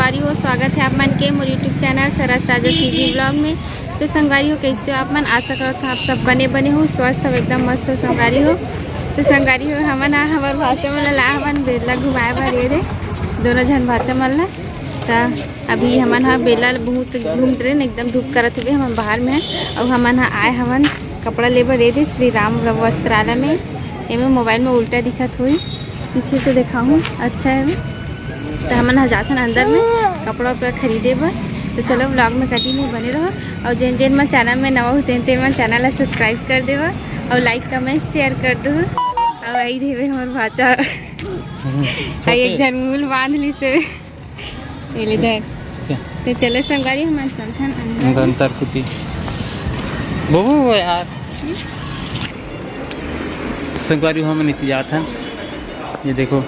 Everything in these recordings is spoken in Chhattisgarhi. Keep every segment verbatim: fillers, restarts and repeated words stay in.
संगवारी हो, स्वागत है आप मन के मोर YouTube चैनल सरस राजा सीजी ब्लॉग में। तो संगवारी हो, कैसे हो आप मन? आशा करत हो आप सब बने बने हो, स्वस्थ हो, एकदम मस्त हो संगवारी हो। तो संगवारी हो, हमन आ हमर भाचा मन ला हमन बेला घुमाए बर ये दे, दोनों झन भाचा मन ला। त अभी हमन ह बेला ल बहुत घूम डरे न, एकदम धूप करत हवे, हमन बाहर में है। अउ हमन ह आए हवन कपड़ा लेबर ये दे श्री राम वस्त्रालय में। एमे मोबाइल में उल्टा दिखत होई, पीछे से दिखाहूँ, अच्छा है। तो हमन ह जाथन अंदर में कपड़ा उपड़ा खरीदे बर। तो चलो vlog में continue बने रहो। और जेन जेन मन चैनल में नवा होते हैं तेन मन चैनल ला subscribe कर देवा और like comment share कर दो। और आई देवे हमर भाचा। आई एक झन मुंह बांध ली से। ये ले धर। अच्छा। तो चलो संगवारी, हमन चलथन अंदर में। अंदर कुती। बबू यार। संगवारी, हमन इति जात हन। ये देखो।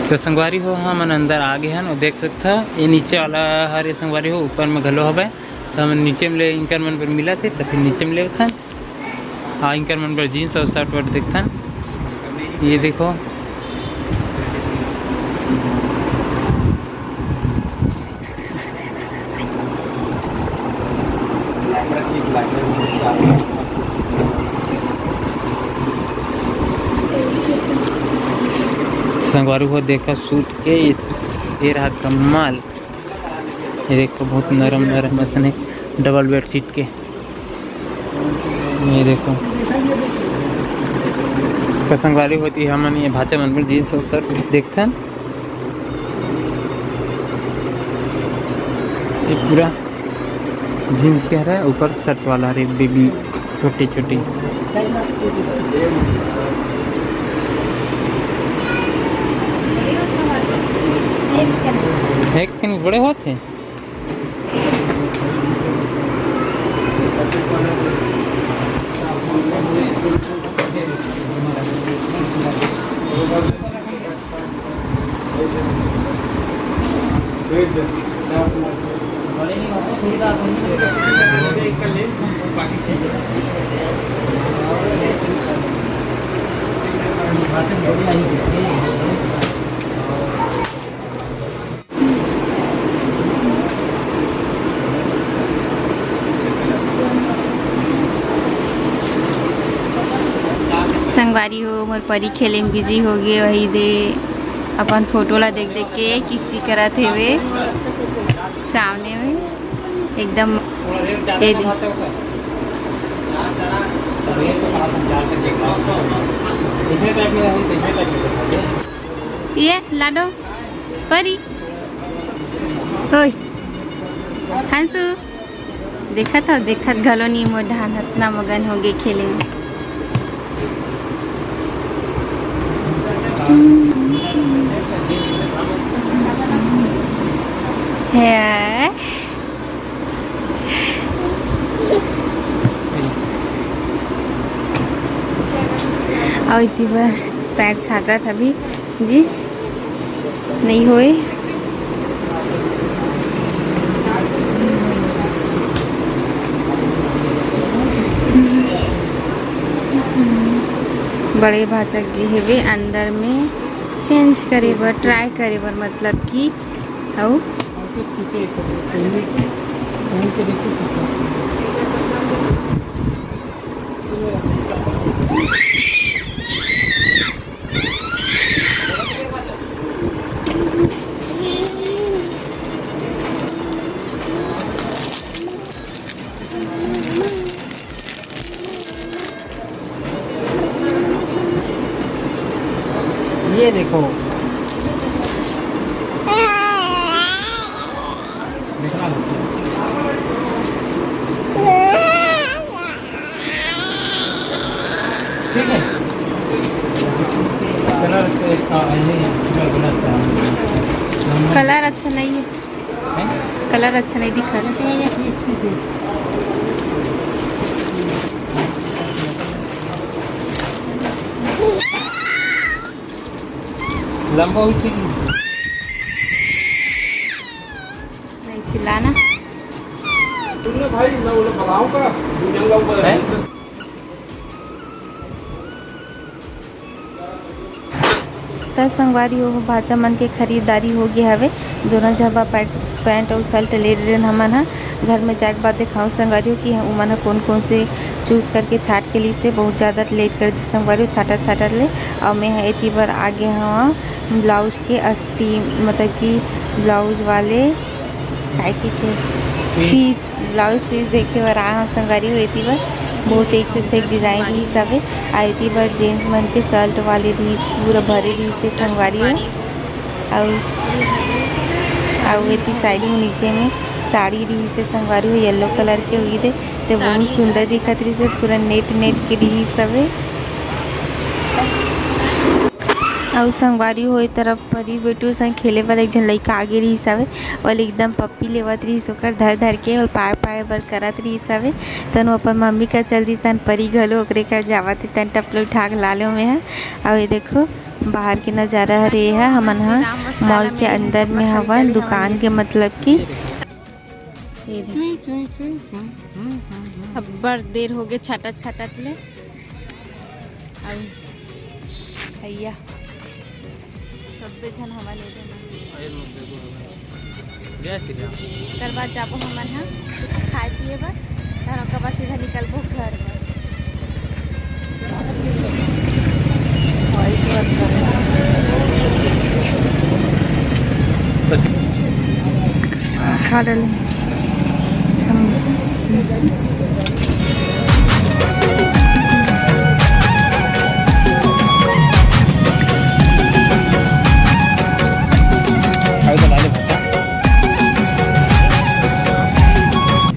तो संगवारी हो, हमन अंदर आ गे हन। और देख सकत ह, ये नीचे वाला हरे संगवारी हो, ऊपर में घलो हवय। तो हमन नीचे में ले, इंकर मन बर मिलत हे, तो फिर नीचे में लेथन। हाँ, इंकर मन बर जींस और शर्ट वर्ट देखथन। ये देखो। संगवारी हो, देखा सूट के इस, ये रहा कमाल। ये देखो, बहुत नरम नरम असन हे, डबल बेडशीट के। ये देखो, तो संगवारी हो, हमन ये भाचा मन बर जींस और शर्ट देखथन। ये पूरा जींस के हरे, ऊपर शर्ट वाला हरे, बेबी छोटी छोटी। एक कन बड़े होत हे। संगवारी हो, मोर परी खेले में बिजी हो गे, वही दे अपन फोटो ला देख देख के किस्सी करत हेवे सामने में एकदम। ये दे। ये लाडो। परी। ओए। हंसू। देखत हव, देखत घलो नी मोर ढान, अतना मगन हो गे खेले में। हे। अउ इति बर पैर छाटत अभी। जींस नइ होए। बड़े भाचा गे हेवे अंदर में चेंज करे बर, ट्राई करे बर, मतलब कि अउ ये देखो। ठीक है। कलर तो इसका नहीं, इसमें गलत है। कलर अच्छा नहीं है। हैं? कलर अच्छा नहीं दिख रहा। लंबा हुई थी। नहीं चिल्लाना। सुन ना भाई, मैं बोला बताऊं का, दू जन का ऊपर है। त संगवारी हो, भांचा मन के खरीदारी हो गया हवे। दोनों झबा पैंट, पैंट अउ शर्ट ले रहे हमन ह। घर में जाके बाद दिखाऊं संगवारी हो कि उमन ह कौन कौन से चूज करके छाट के लीस हे। बहुत ज़्यादा लेट कर दी संगवारी हो, छाटत छाटत ले। अउ मैं ह एती बर आगे हवा ब्लाउज के अस्ती, मतलब कि ब्लाउज वाले काय कहिथे, पीस, ब्लाउज पीस देखे बर आए हव संगवारी हो। एती बर बहुत एक से एक डिजाइन रहिस हवे। आ एती बर जेंट्स मन के शर्ट वाले रहिस, पूरा भरे रहिस हे संगवारी हो। अउ अउ एती साड़ी नीचे में साड़ी रहिस हे संगवारी हो, येलो कलर के उही दे ते बहुत सुंदर दिखत रहिस हे, पूरा नेट नेट के रहिस हवे। अउ संगवारी हो, ए तरफ परी बेटू संग खेले वाला एक झन लइका आगे रहिस हवे, ओला एकदम पप्पी लेवत रहिस ओकर धर धर के, ओला पाए पाए बर करत रहिस हवे। तन वो अपन मम्मी कर चल दिस, तन परी घलो ओकरे कर जावत हे, तन टपलो उठा के लालो में ह। अउ ये देखो बाहर के नजारा हरे ह, हमन ह मॉल के अंदर में हवन, दुकान के मतलब कि ये दे। अब्बड़ देर हो गए छाटत छाटत ले। अउ भैया सब्बे झन हवा ले देना। जय श्री राम। ओकर बाद जाबो हमन ह कुछ खाए पिए बर, तहन ओकर बाद सीधा निकलबो घर बर। वॉइस वर्क कर। खा डाली।